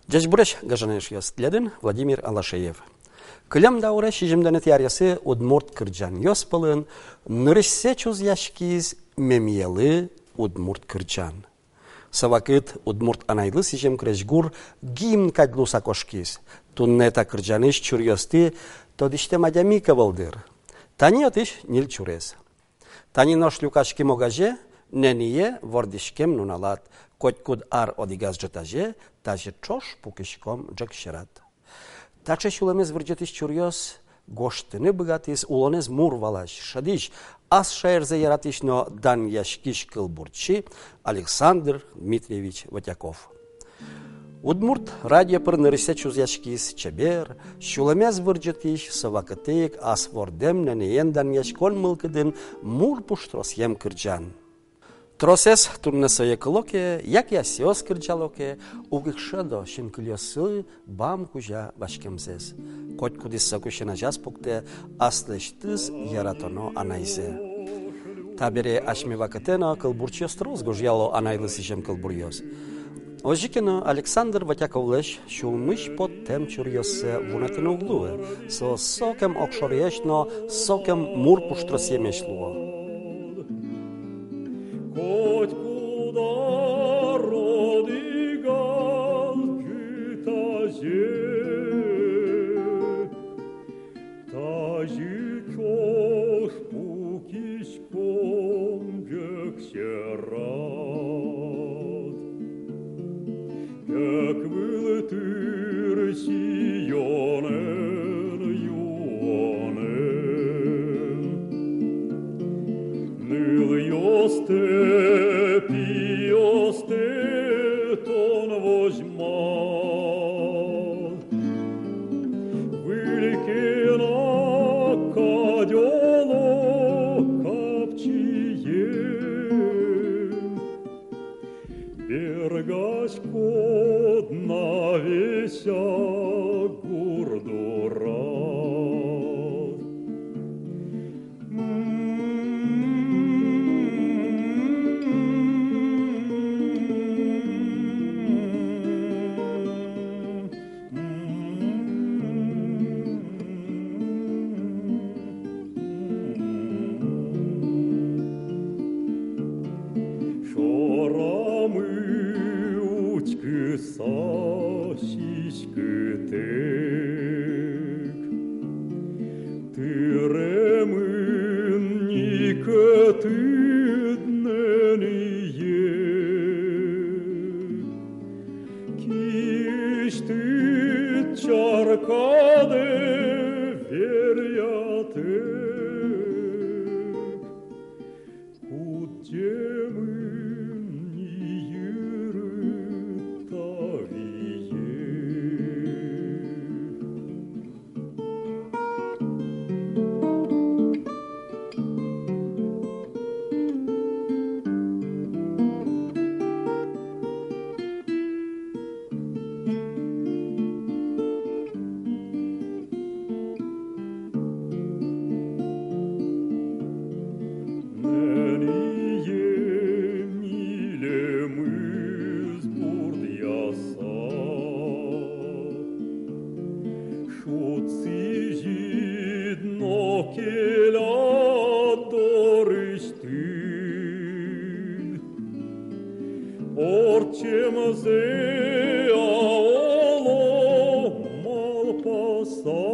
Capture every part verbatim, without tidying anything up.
Ӟечбуресь, гажано эшъёс! Тӥледын Владимир Алашеев. Кылем даурысь сизьымдонэтӥ аръёсы удмурт кырӟанъёс пӧлын нырысьсэ чузъяськиз «Мемиелы» удмурт кырӟан. Со вакыт удмурт анайлы сӥзем крезьгур гимн кадь луыса кошкиз. Туннэ та кырӟанысь чуръёсты тодӥсьтэм адями ик ӧвӧл, дыр. Тани отысь ньыль чурез. Тани нош люкаськем огазе, нэние вордӥськем нуналад, котькуд ар одӥгаз ӝытазе, тазьы ӵош пукиськом ӝӧк сьӧрад. Таӵе сюлэмез вырӟытӥсь чуръёс гожтыны быгатӥз улонэз мур валась, шӧдӥсь, ас шаерзэ яратӥсь но данъяськись кылбурчи Александр Дмитриевич Вотяков. Удмурт радио пыр нырысьсэ чузъяськиз чебер, сюлэмез вырӟытӥсь, со вакытэ ик ас вордэм, нэнэен данъяськон мылкыдын мур пуштросъем кырӟан. Тросэз туннэ сое кыло ке, яке асьсэос кырӟало ке, уг ик шӧдо синкылиослы бам кузя васькемзэс. Котькудӥз сокусен азяз пуктэ аслэсьтыз яратоно анайзэ. Табере асьме вакытэ но кылбурчиос трос гожъяло анайлы сӥзем кылбуръёс. Озьы ке но, Александр Вотяковлэсь сюлмысь поттэм чуръёссэ вунэтыны уг луы. Со сокем огшоръёсмес но сокем мур пуштросъёсмес луо. Котькуд ар одӥгаз ӝытазе, тазьы ӵош пукиськом ӝӧк сьӧрад. Кык вылтыр сиёнэн-юонэн нылъёстэ, пиосты тон возьмад. Выль кенак кадь оло капчиен, бергаськод на весяк гур дорад. Шорамы учкыса сиськытэк, тыремын ни кӧтыд, нэние. Кисьтыд чаркадэ веръятэк, кутдэмын ни йырыд та вие. Нэние милемыз бурдъяса, шуд сӥзид но келяд дорысьтыд. Ортчемзэ-а оло малпаса,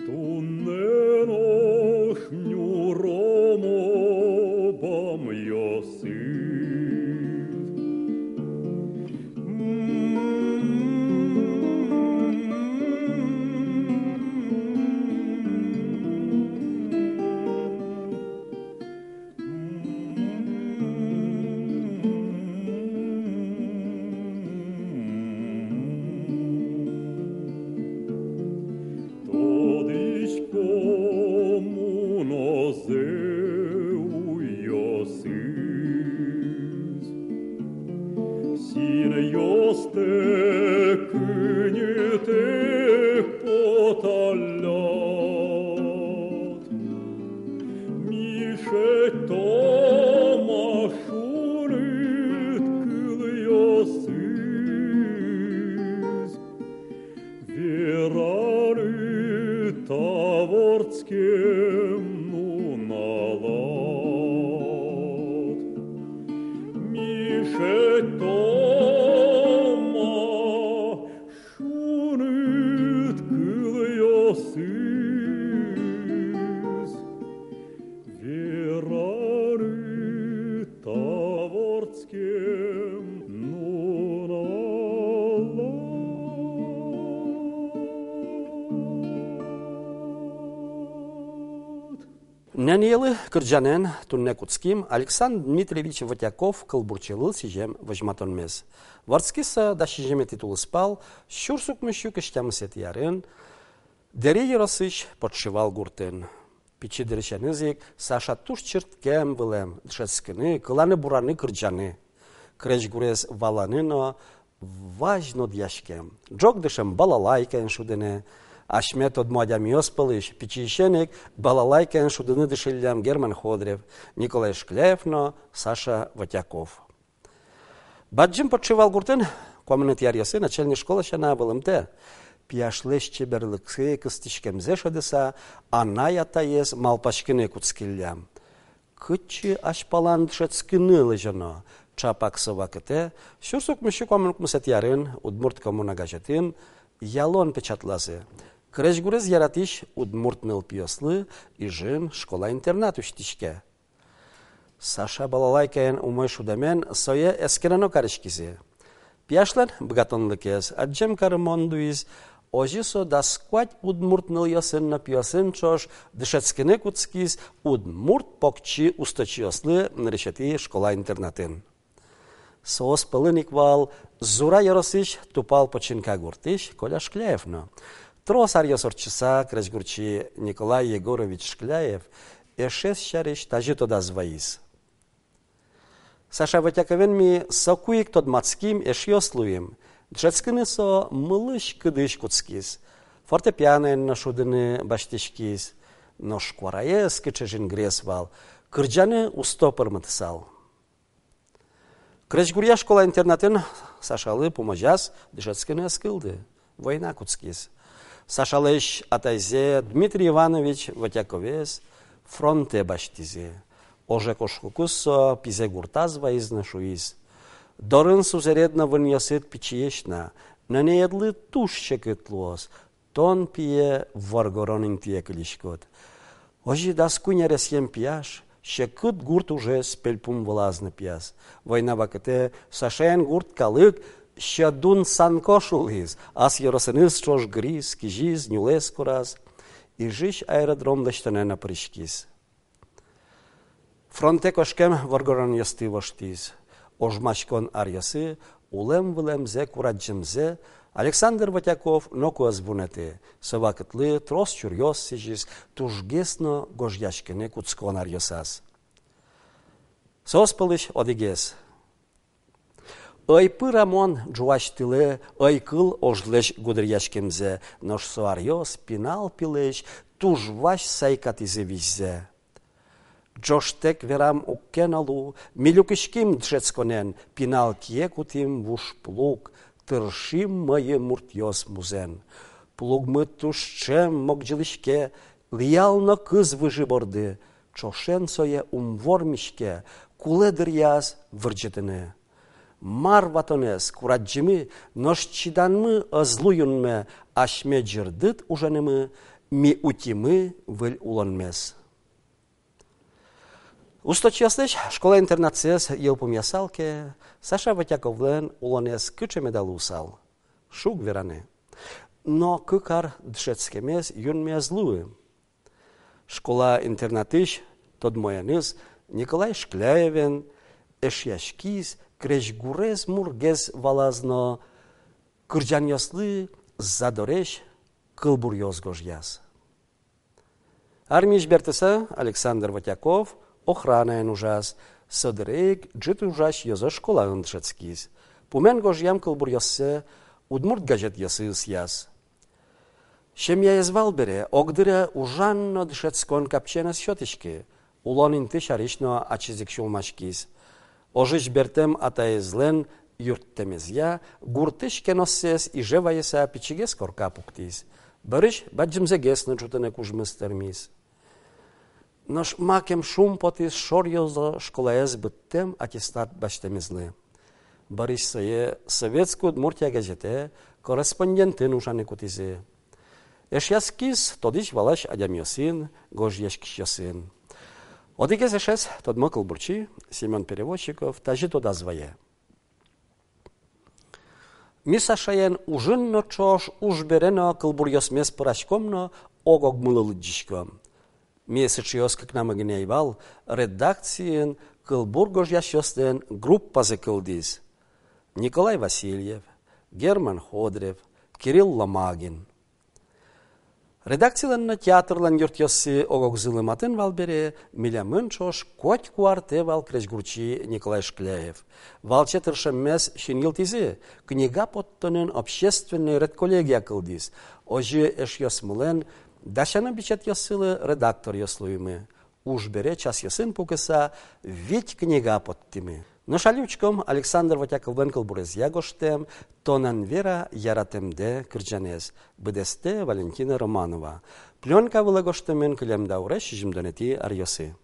туннэ нош нюромо бамъёсыд. Тодӥсько мунозэ уйёсыз, синъёстэк куиньытэк поталляд. Ми шедьтом-а шуныт кылъёс Тома шуныт кылъёсыз вераны та вордскем нуналлы. Нэнэлы кырӟанэн туннэ кутским Александр Дмитриевич Вотяков кылбурчилы сӥзем возьматонмес. Вордскиз со дас сизьыметӥ тулыспал сюрс укмыссю кызь тямысэтӥ арын Дэри ёросысь Подшивал гуртын. Пичи дырысеныз ик Саша туж чырткем вылэм дышетскыны, кыланы-бураны, кырӟаны. Крезьгурез валаны но вазь нодъяськем. Ӝог дышем балалайкаен шудыны. Асьме тодмо адямиос пӧлысь пичиысен ик балалайкаен шудыны дышиллям Герман Ходырев, Николай Шкляев но Саша Вотяков. Бадӟым Подшивал гуртын куамынэтӥ аръёсы начальной школа сяна вылымтэ. Пияшлэсь чеберлыксэ, кыстӥськемзэ шӧдыса, анай-атаез малпаськыны кутскиллям. Кытчы азьпалан дышетскыны лэзёно? Чапак со вакытэ, сюрс укмыссю куамын укмысэтӥ арын, «Удмурт коммуна» газетын ялон печатлазы: «Крезьгурез яратӥсь удмурт нылпиослы Ижын школа-интернат усьтӥське». Саша балалайкаен умой шудэмен сое эскерыны но кариськизы. Пияшлэн быгатонлыкез адӟем карымон луиз. Озьы со дас куать удмурт нылъёсын но пиосын ӵош дышетскыны кутскиз удмурт покчи усточиослы нырысетӥ школа-интернатын. Соос пӧлын ик вал Зура ёросысь Тупал Починка гуртысь Коля Шкляев но. Трос аръёс ортчыса, крезьгурчи Николай Егорович Шкляев эшез сярысь тазьы тодаз вайиз: «Саша Вотяковен ми соку ик тодматским, эшъёс луим. Дышетскыны со мылысь-кыдысь кутскиз. Фортепианоен но шудыны басьтӥськиз. Нош куараез кыӵе жингрес вал, кырӟаны усто пӧрмытысал». Крезьгуръя школа-интернатын Сашалы пумозяз дышетскыны ӧз кылды. Война кутскиз. Сашалэсь атайзэ, Дмитрий Иванович Вотяковез, фронтэ басьтӥзы. Оже кошкыкуз со пизэ гуртаз вайиз но шуиз: «Дорын сузэред но вынъёсыд пичиесь на, нэнэедлы туж секыт луоз. Тон, пие, воргорон интые кылиськод». Озьы дас куинь аресъем пияш секыт гурт ужез пельпум вылаз нуиз. Война вакытэ Сашаен гурт калык «Сьӧдун Санко» шуиз, ас ёросыныз ӵош гыриз, кизиз, нюлэс кораз. Ижысь аэродром лэсьтонэ но пыриськиз. Фронтэ кошкем воргоронъёсты воштӥз. Ожмаськон аръёсы улэм-вылэмзэ, курадӟемзэ Александр Вотяков ноку ӧз вунэты. Со вакытлы трос чуръёс сӥзиз тужгес но гожъяськыны кутскон аръёсаз. Соос пӧлысь одӥгез: «Ӧй пыра мон ӝуась тылэ, ӧй кыл ожлэсь гудыръяськемзэ, нош со аръёс пинал пилэсь туж вазь сайкатӥзы визьзэ. Ӝожтэк верам уг ке но лу, ми люкиським дышетсконэн, пинал кие кутӥм вуж плуг, тыршим мӧйы муртъёс музэн. Плугмы туж ӵем могӟылӥське, лиял но кыз выжы борды, ӵошен сое ум вормиське, кулэ дыръяз вырӟытыны. Мар ватонэз курадӟимы, нош чиданмы ӧз лу юнме, асьме ӟырдыт уженымы ми утимы выль улонмес». Усточиослэсь школа-интернатсэс йылпумъясал ке, Саша Вотяковлэн улонэз кыӵе меда луысал? Шуг вераны. Но кык ар дышетскемез юнме ӧз луы. Школа-интернатысь тодмоеныз Николай Шкляевен эшъяськиз, крезьгурез мургес валаз но кырӟанъёслы задоресь кылбуръёс гожъяз. Армиысь бертыса, Александр Вотяков охранаын ужаз, со дыре ик ӝыт ужась ёзо школаын дышетскиз. Пумен гожъям кылбуръёссэ удмурт газетъёсы ысъяз. Семьяез вал бере, огдыре ужан но дышетскон капчиен ӧз сётӥськы, улон инты сярысь но ачиз ик сюлмаськиз. Ожысь бертэм атаезлэн юрттэмезъя, гуртысь кеноссэс иже вайыса, пичигес корка пуктӥз. Бӧрысь бадӟымзэгес но ӝутыны кужмыз тырмиз. Нош макем шумпотӥз шор ёзо школаез быдтэм аттестат басьтэмезлы. Бӧрысь сое «Советской Удмуртия» газетэ корреспондентэн ужаны кутӥзы. Эшъяськиз тодӥсь-валась адямиосын, гожъяськисьёсын. Одӥгез эшез тодмо кылбурчи Семён Перевозчиков тазьы тодаз вае: «Ми Сашаен ужын но ӵош, уж бере но кылбуръёсмес пӧраськом но ог-огмылы лыдӟиськом. Ми сыӵеос кыкнамы гинэ ӧй вал, редакциын кылбур гожъясьёслэн группазы кылдӥз: Николай Васильев, Герман Ходырев, Кирилл Ломагин. Редакцилэн но театрлэн юртъёссы ог-огзылы матын вал бере, милемын ӵош котьку артэ вал крезьгурчи Николай Шкляев. Валче тыршеммес синйылтӥзы, книга поттонын общественной редколлегия кылдӥз. Озьы эшъёсмылэн дасяно бичетъёссылы редакторъёс луимы. Уж бере часъёсын пукыса вить книга поттӥмы». Нош али учком Александр Вотяковлэн кылбурезъя гожтэм «Тонэн, Вера, яратэмдэ» кырӟанэз. Быдэстэ Валентина Романова. Плёнка вылэ гожтэмын кылем даурысь сизьымдонэтӥ аръёсы.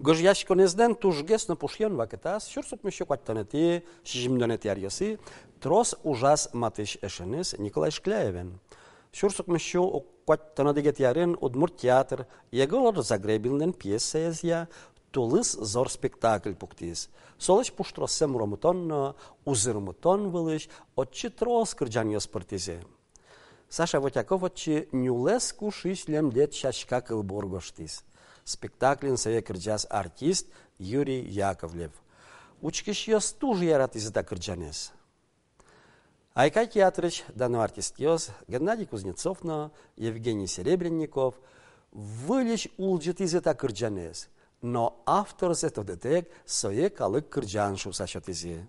Гожъяськонэзлэн тужгес но пушъён вакытаз, сюрс укмыссю куатьтонэтӥ, сизьымдонэтӥ аръёсы, трос ужаз матысь эшеныз Николай Шкляевен. Сюрс укмыссю куатьтон одӥгетӥ арын удмурт театр Егор Загребинлэн пьесаезъя «Тулыс зор» спектакль пуктӥз. Солэсь пуштросэз муромытон но узырмытон вылысь отчы трос кырӟанъёс пыртӥзы. Саша Вотяков отчы «Нюлэс кушись лемлет сяська» кылбур гожтӥз. Спектакльын сое кырӟаз артист Юрий Яковлев. Учкисьёс туж яратӥзы та кырӟанэз. «Айкай» театрысь дано артистъёс Геннадий Кузнецов но Евгений Серебренников выльысь улӟытӥзы та кырӟанэз, но авторзэ тодытэк сое калык кырӟан шуыса сётӥзы.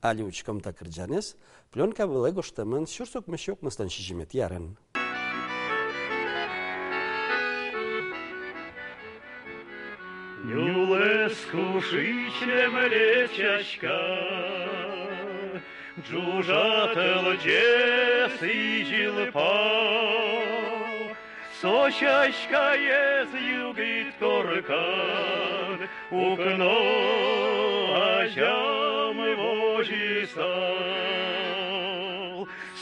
Али учком та кырӟанэз, плёнка вылэ гожтэмын сюрс укмыссю укмыстон сизьыметӥ арын. Нюлэс кушись лемлет сяська, Ӝужа тӧлӟе сӥзьыл пал, со сяськаез югыт коркан укно азям возьысал.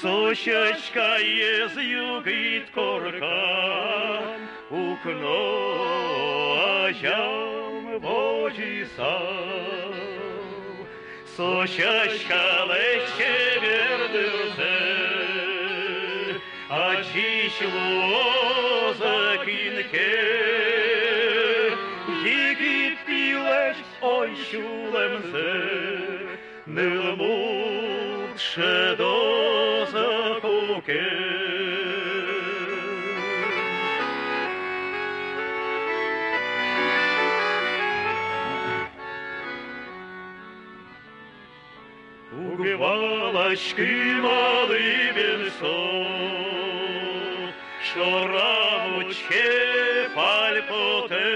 Со сяськаез югыт коркан укно азям возьысал. Со сяськалэсь чебер дырзэ адӟись луоз-а кин ке, егит пилэсь ой сюлэмзэ нылмурт шӧдоз-а куке. Уг валаськы, малы бен со шорам учке пальпотэ.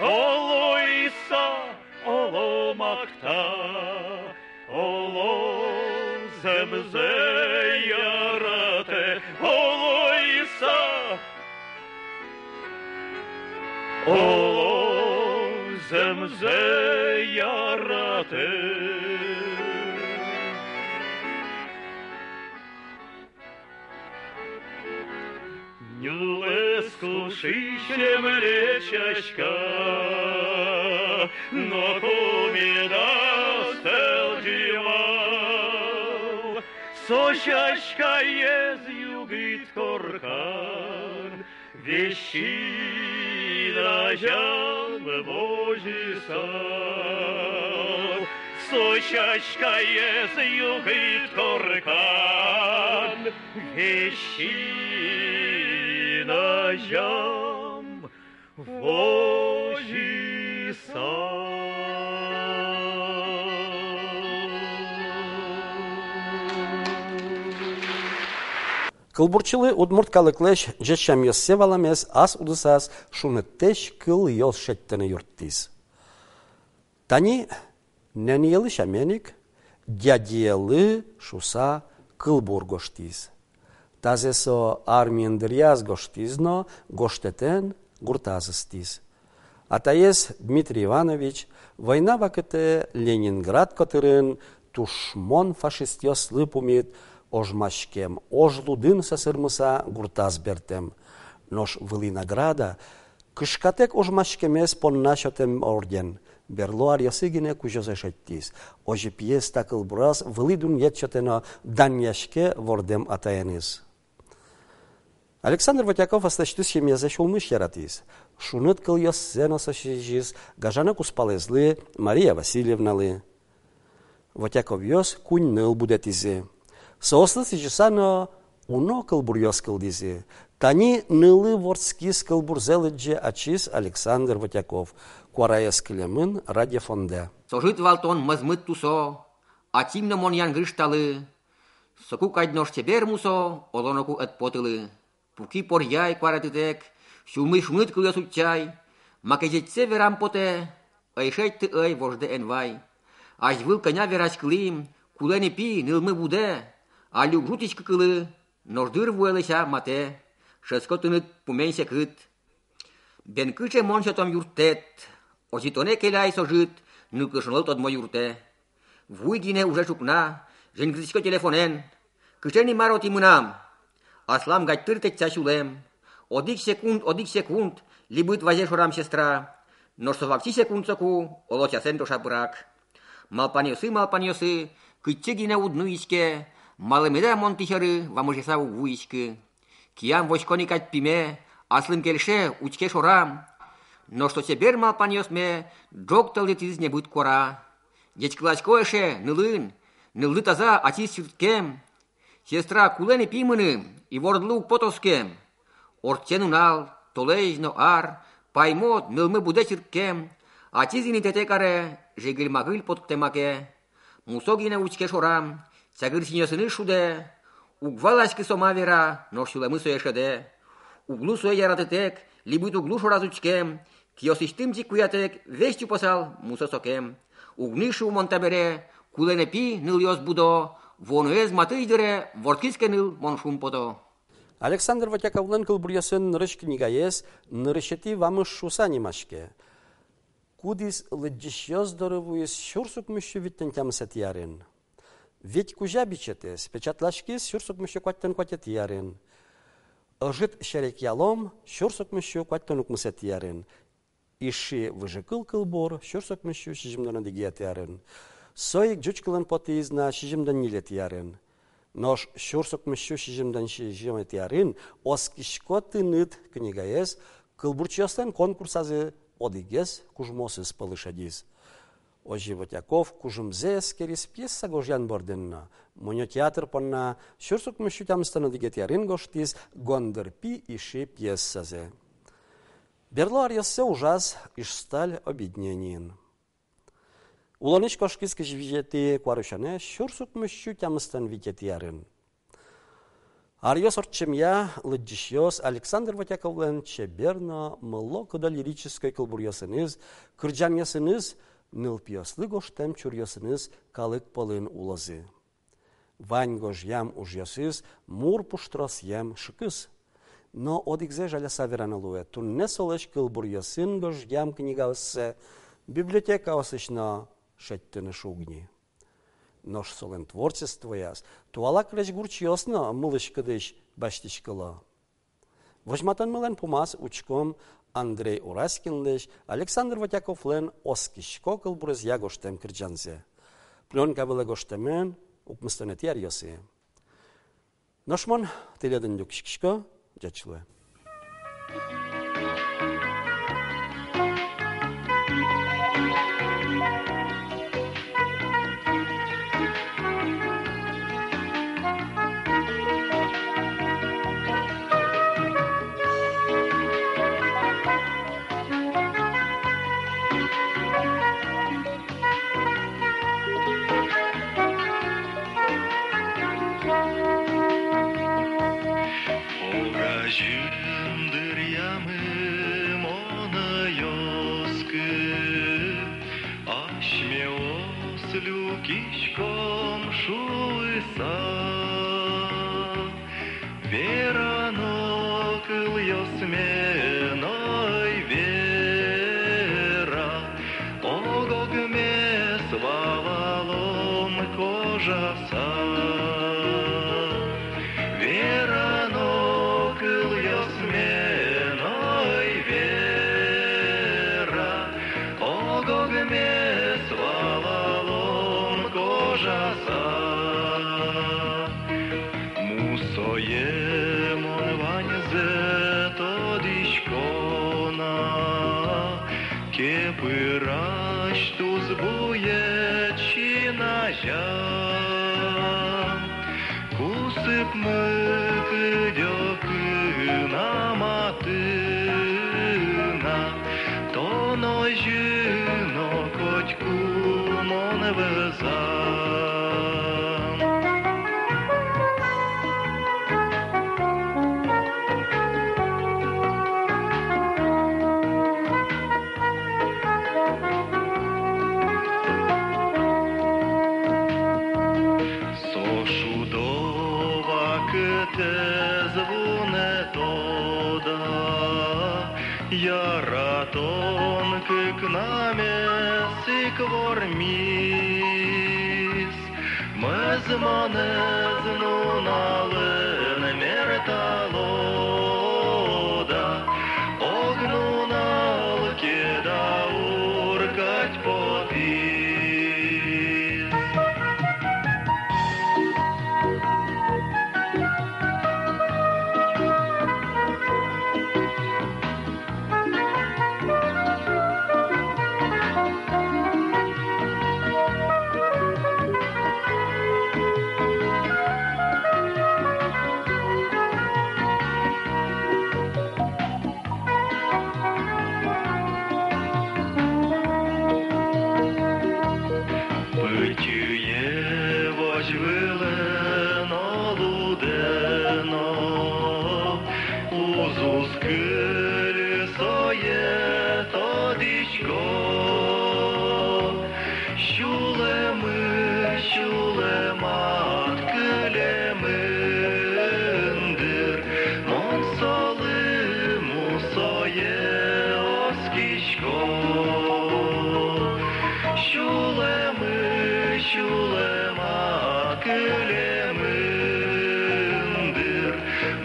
Оло иса, оло макта, оло зэмзэ яратэ, оло иса, оло зэмзэ яратэ. Нюлэс кушӥсь эмле сяська, ноку медаз тӧлӟы вал. Со сяськаез югыт коркан весь син азям возьысал. Со сяськаез югыт коркан весь син азям возьысал. Кылбурчилы удмурт калыклэсь ӟеч сямъёссэ валамез ас удысаз шуныттэсь кылъёс шедьтыны юрттӥз. Тани нэнылы сямен ик, дядьылы шуса кылбур гожтӥз. Тазэ со армиын дыръяз гожтӥз но гожтэтэн гуртаз ыстӥз. Атаез Дмитрий Иванович война вакытэ Ленинград котырын тушмон фашистъёслы пумит ожмаськем ож лудын сӧсырмыса гуртаз бертэм. Нош вылӥ награда — кышкатэк ожмаськемез понна сётэм орден — берло аръёсы гинэ кузёзэ шедьтӥз. Озьы пиез та кылбураз вылӥ дунъет сётэ но данъяське вордэм атаеныз. Александр Вотяков аслэсьтыз семьязэ сюлмысь яратӥз. Шуныт кылъёссэ но со сӥзиз гажано кузпалэзлы Мария Васильевналы. Вотяковъёс куинь ныл будэтӥзы. Соослы сӥзьыса но уно кылбуръёс кылдӥзы. Тани «Нылы вордскиз» кылбурзэ лыдӟе ачиз Александр Вотяков, куараез кылемын радиофонда. Со ӝыт вал тон мӧзмыт тусо, ачим но мон янгыш талы. Соку кадь нош чебер мусо, оло ноку ӧд потылы. Пуки поръяй куаратытэк, сюлмысь шуныт кылъёс утчай. Маке ӟечсэ верам потэ: ӧй шедьты, ӧй, вождэ эн вай. Азьвыл кӧня вераськылӥм: кулэ ни пи, нылмы будэ. Али уг ӝутӥськы кылы, нош дыр вуэ лэся матэ. Шӧдско тыныд пумен секыт. Бен кыӵе мон сётом юрттэт. Озьы тонэ келяй со ӝыт нылкышнолы тодмо юртэ. Вуи гинэ уже ӵукна, женьгылӥсько телефонэн. Кыӵе ни мар отӥ мынам? Аслам гадьтыр тэтча сюлэм. Одӥг секунд, одӥг секунд, либыт вазе шорам сестра. Нош со вакчи секунд соку, оло часэн ӵоша пырак. Малпанъёсы, малпанъёсы, кытчы гинэ уд нуиське. Малы меда мон тӥ сьӧры вамышъяса уг вуиськы? Киям возько ни кадь пиме, аслым кельше, учке шорам. Нош со чебер малпанъёсме ӝог тӧлдытӥз небыт куара. Ӟечкыласько эше, нылын, нылды таза, ачиз чырткем. Сестра, кулэ ни пи мыным, ивордлы уг пот оскем. Ортче нунал, толэзь но ар, паймод, нылмы будэ чырткем. Ачиз ини тэтэ каре, жегыль-магыль поттэ маке. Мусо гинэ учке шорам, чагыр синъёсыныз шудэ. Уг валаськы со ма вера, нош сюлэмы сое шӧдэ. Уг лу сое яратытэк, либыт уг лу шораз учкем. Киосысьтым чик куятэк, весь чупасал мусо сокем. Уг ни шу мон табере, Кулэ но пи нылъёс будо, вуоноез матысь дыре вордскиз ке ныл, мон шумпото. Александр Вотяковлэн кылбуръёсын нырысь книгаез «Нырысетӥ вамыш» шуыса нимаське. Кудӥз лыдӟисьёс доры вуиз сюрс укмыссю витьтон тямысэтӥ арын. «Вить кузя» бичетэз печатласькиз сюрс укмыссю куатьтон куатетӥ арын. «Ӧжыт серекъялом» сюрс укмыссю куатьтон укмысэтӥ арын. «Иши выжыкыл» кылбур сюрс укмыссю сизьымдон одӥгетӥ арын. Со ик ӟуч кылын потӥз на сизьымдон ньылетӥ арын. Нош сюрс укмыссю сизьымдон сизьыметӥ арын «Оскисько тыныд» книгаез кылбурчиослэн конкурсазы одӥгез кужмоосыз пӧлы шедиз. Озьы Вотяков кужымзэ эскериз пьеса гожъян бордын но. Мунё театр понна сюрс укмыссю тямыстон одӥгетӥ арын гожтӥз «Гондыр пи Иши» пьесазэ. Берло аръёссэ ужаз «Ижсталь» объединениын. Улонысь кошкиз кызь витетӥ куарусёнэ сюрс укмыссю тямыстон витетӥ арын. Аръёс ортчемъя лыдӟисьёс Александр Вотяковлэн чебер но мыло-кыдо лирической кылбуръёсыныз, кырӟанъёсыныз, нылпиослы гожтэм чуръёсыныз калык пӧлын улозы. Вань гожъям ужъёсыз мур пуштросъем шыкыс. Но одӥгзэ жаляса вераны луэ: туннэ солэсь кылбуръёсын гожъям книгаоссэ библиотекаосысь но шедьтыны шуг ни. Нош солэн творчествояз туала крезьгурчиос но мылысь-кыдысь басьтӥськыло. Возьматонмылэн пумаз учком Андрей Ураськинлэсь Александр Вотяковлэн «Оскисько» кылбурезъя гожтэм кырӟанзэ. Плёнка вылэ гожтэмын укмыстонэтӥ аръёсы. Нош мон тӥледын люкиськисько, ӟеч луэ. Огазьын дыръямы монэ оскы, асьмеос люкиськом шуыса. Верано кылъёсме но ӧй вера, ог-огмес валалом кожаса. Верано кылъёсме но ӧй вера, ог-огмес валалом кожаса. Мусое мон ваньзэ тодӥсько на, кепырась тусбует син азям. Кусыпмы кыдёкын а матын-а, тон озьы но котьку мон вӧзам. Со шудо вакытэз вунэтода, яратон кыкнамес ик вормиз. Мӧзмонэз нуналэн мерталода, ог нунал ке даур кадь потӥз.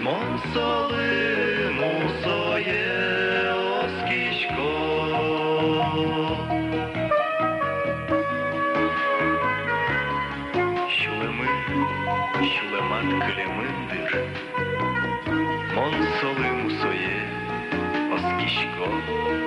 Мон солы мусое оскисько. Сюлэмын, сюлэмад кылемын дыр. Мон солы мусое оскисько.